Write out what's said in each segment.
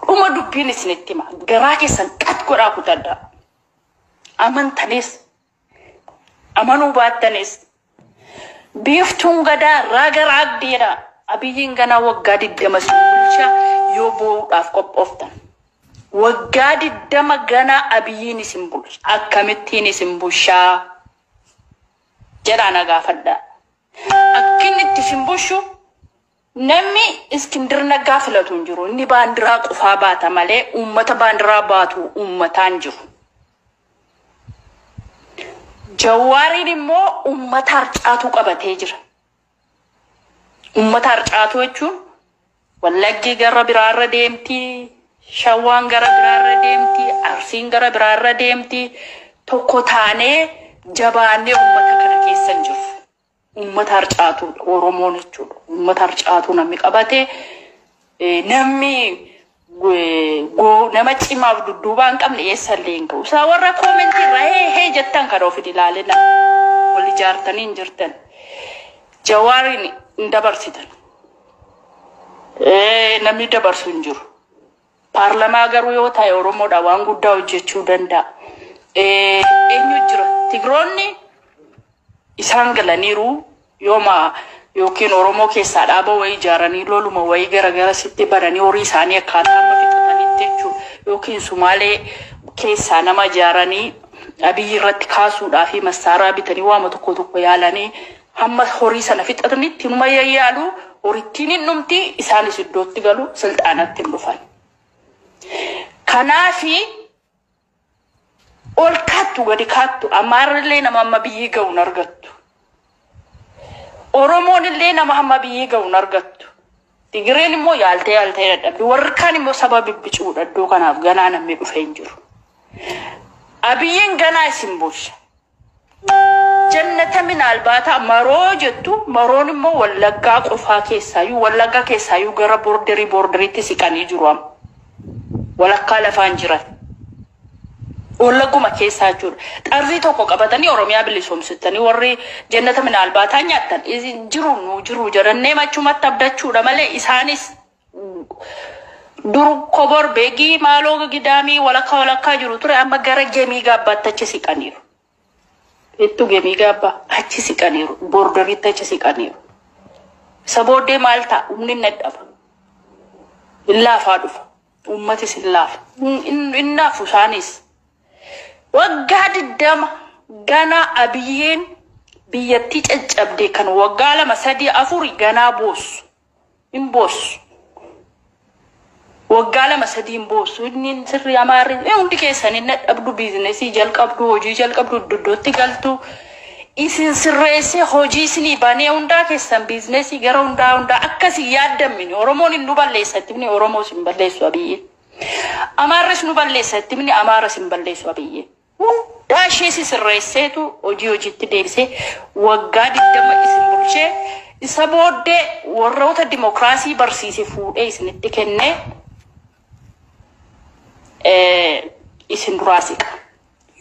Dhuma dubbiin isinitti hima. Garaa keessan qat godhaa kutadhaa. Amantanis amanuu baattanis biiftuun gadaa raaga raagdeedha. Abiyyiin ganaa waggaa 20 isin bulcha yoo boo'uudhaaf qophooftan. Waggaa 20 ganaa Abiyyiin isin bulcha. Akkamittiin isin bulchaa jedhaa na gaafadhaa. Akki inni itti isin bulchu namni Iskindir Naggaa filatu hin jiru. Inni baandiraa qofaa baata malee uummata baandiraa baatu uummataan jiru. Jawaariin immoo uummata harcaatuu qabatee jira. Uummata harcaatuu jechuun Wallaggi gara biraarra deemti, Shawaan gara biraarra deemti, Arsiin gara biraarra deemti. Tokko taanee jabaannee uummata kana keessa hin jirru. Uummata harcaatuudha Oromoon jechuudha. Uummata harcaatuu namni qabate namni nama cimaaf dudduubaa hin qabne eessallee hin ga'u. Isaa warra koomentii irraa hee hee jettan kana of hin ilaalina. Wal ijaartanii hin jirtan. Jawaariin hin dabarsitan. Namni dabarsu hin jiru. Paarlamaa garuu yoo ta'e Oromoodha waan guddaa hojjechuu danda'a. Eenyu jira? Tigiroonni isaan galaniiru yooma yookiin Oromoo keessaa dhaaba wayii ijaaranii loluma wayii gara gara sitti bananii horii isaanii akkaataa amma fixatanitti jechuudha. Yookiin Sumaalee keessaa nama ijaaranii Abiyyi irratti kaasuudhaa fi massaaraa bitanii waama tokko tokko yaalanii hamma horii sana fixatanitti numa yayyaalu, horittiin hin dhumti, isaanis iddootti galu, silxaanatti hin dhufan. Kanaafi ol kaattu gadi kaattu Amaarrillee nama amma biyyii ga'u hin argattu. Oromoon illee nama hamma biyyii ga'u hin argattu. Tigireen immoo yaaltee yaaltee dadhabdi. Warri kaan immoo saba bibbicuudha iddoo kanaaf ganaa namni dhufee hin jiru. Abiyyiin ganaa isin bulcha. Jannata minaalbaata maroo jettu, maroon immoo Wallaggaa qofaa keessaayyuu, Wallaggaa keessaayyuu gara boorderii boorderiitti siqanii jiru amma. Walakkaa lafaan jiran. Wallagguma keessaa jechuudha. Xarzii tokko qabatanii Oromiyaa bilisoomsitanii warri jannata minaalbaataa nyaattan jiru nu jiru jedhannee machumatti abdachuudha malee isaanis dur kobor beegii maaloo gidaamii walakkaa walakkaa jiru ture, amma gara gemii gaabbaatti achi siqaniiru. Ittu gemii gaabbaa achi siqaniiru. Boorderiitti achi siqaniiru. Isa booddee maal ta'a? Humni hin dadhaba. Hin laafaa dhufa. Uummatis hin laafa. Hin naafu isaanis. Waggaa 20 ganaa Abiyyiin biyyattii caccabde kan waggaa 2 3 4 ganaa boossu. Hin boossu. Waggaa 2 3 hin boossu. Inni sirrii Amaarri hundi keessan hin dadhabdu, biizinesii jalqabdu, hojii jalqabdu, iddoo iddootti galtu. Isin sirreessee hojii isinii banee hundaa keessan biizinesii gara hundaa hundaa akkasii yaaddammini. Oromoon hin nu balleessa itti himni, Oromoos hin balleessu Abiyyi. Amaarris nu balleessa itti himni, Amaaras hin balleessu Abiyyi. Hundaa ishee si sirreesseetu hojii hojiitti deebisee waggaa 20 isin bulchee isa booddee warroota dimokiraasii barsiise fuudhee isinitti kennee isin duraa siqa.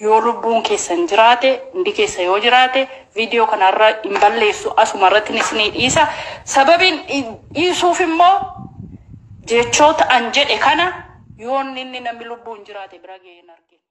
Yoo lubbuun keessan jiraate, hundi keessa yoo jiraate, viidiyoo kanarra hin balleessu, asuma irratti isinii dhiisa. Sababiin dhiisuuf immoo jechoota an jedhe kana yoo inni namni lubbuun jiraate bira ga'ee hin argine.